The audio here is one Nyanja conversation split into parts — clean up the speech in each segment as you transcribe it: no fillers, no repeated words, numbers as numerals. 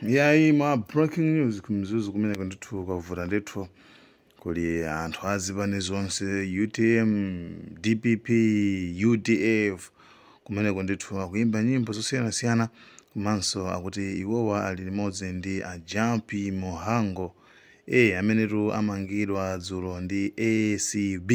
Yayi, ma breaking news ku Mzuzu kumeneko ndithu kwavuta ndithu. Kuli anthu azipani zonse, UTM, DPP, UDF, kumeneko ndithu akuimba nyimbo zosiyanasiyana, komanso akuti iwowa ali limodzi ndi a Jappie Mhango amenetu amangidwa dzulo ndi ACB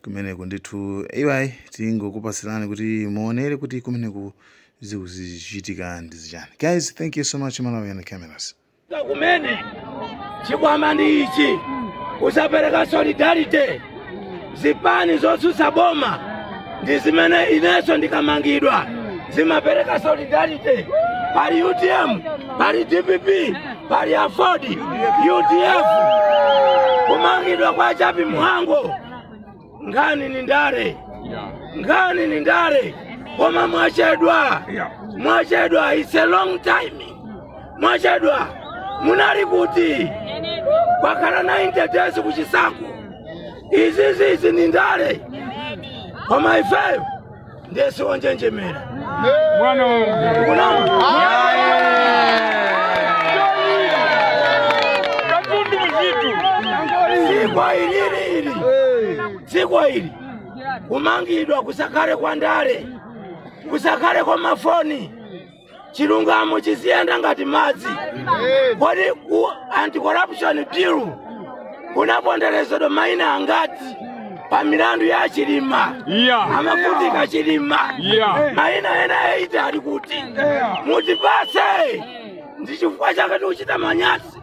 kumeneko ndithu. Iwayi, tingokupasirani kuti muonere kuti kumeneku zikuzichitika ndi zichani. Guys, thank you so much. Malawi Cameras. Kumene chikwama ndi ichi kusapereka solidarity, zipani zotsutsa boma ndi zimene inenso ndikamangidwa zimapereka solidarity. Pali UTM, pali DPP, pali AFORD, UDF. Kumangidwa kwa Jappie Mhango, nkhani ni ndale, nkhani ni ndale, koma mwachedwa, mwachedwa. It's a long time, mwachedwa. Munali kuti? Kwakhala 90 days kuchisankho. Izizi ni ndale, koma ifeyo ndiye siwonjenjemera. Mwana. Kunama. Katundu mzitu. Dziko ilili ili, dziko ili kumangidwa kusakhale kwa ndale, kusakhale kwa mafoni, chilungamo chiziyenda ngati madzi. Kodi ku Anti-Corruption Bureau kunaponderezedwa maina angati pa milandu ya Chilima? Amafutika Chilima. Maina ena 8 ali kuti mutipase. Ndi chifukwa chake tikuchita manyazi.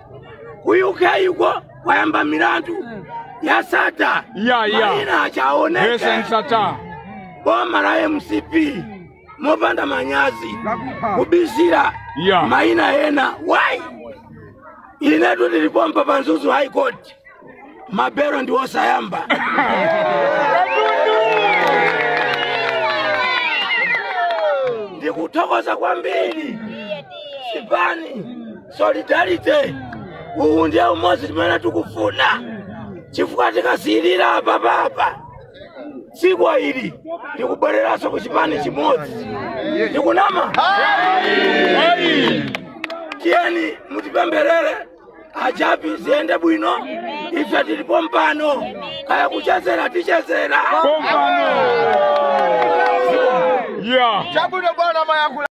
Ku UK uko kwayamba milandu ya Sattar. Maina achaoneke. Vincent Sattar. Boma la MCP mopanda manyazi kubisira maina ena. Why? Inetu tilipompa pa Mzuzu High Court, mabero ndi osayamba. Ndikuthokoza kwambiri sipani solidarity. Uwu ndiye umodzi timene tikufuna, chifukwa tikasiyirira apa papa dziko ili ndikubwereranso ku chipani chimodzi. Ndikunama? Tiyeni mutipemberere a Jappie, ziyende bwino. Ife tilipo mpano, kaya kuchezera tichezera. Kompano. Yeah. Chabwino bwana mayakula.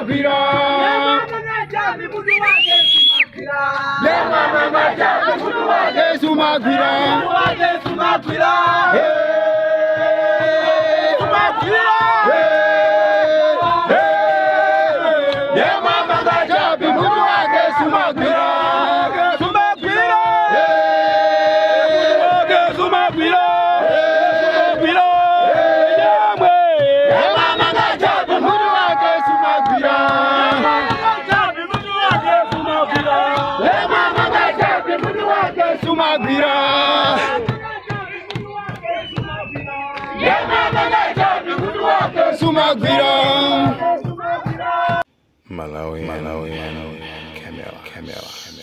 sumagwira. Sumagwira. Sumagwira. Malawi, Malawi, Malawi, Camera, Camera.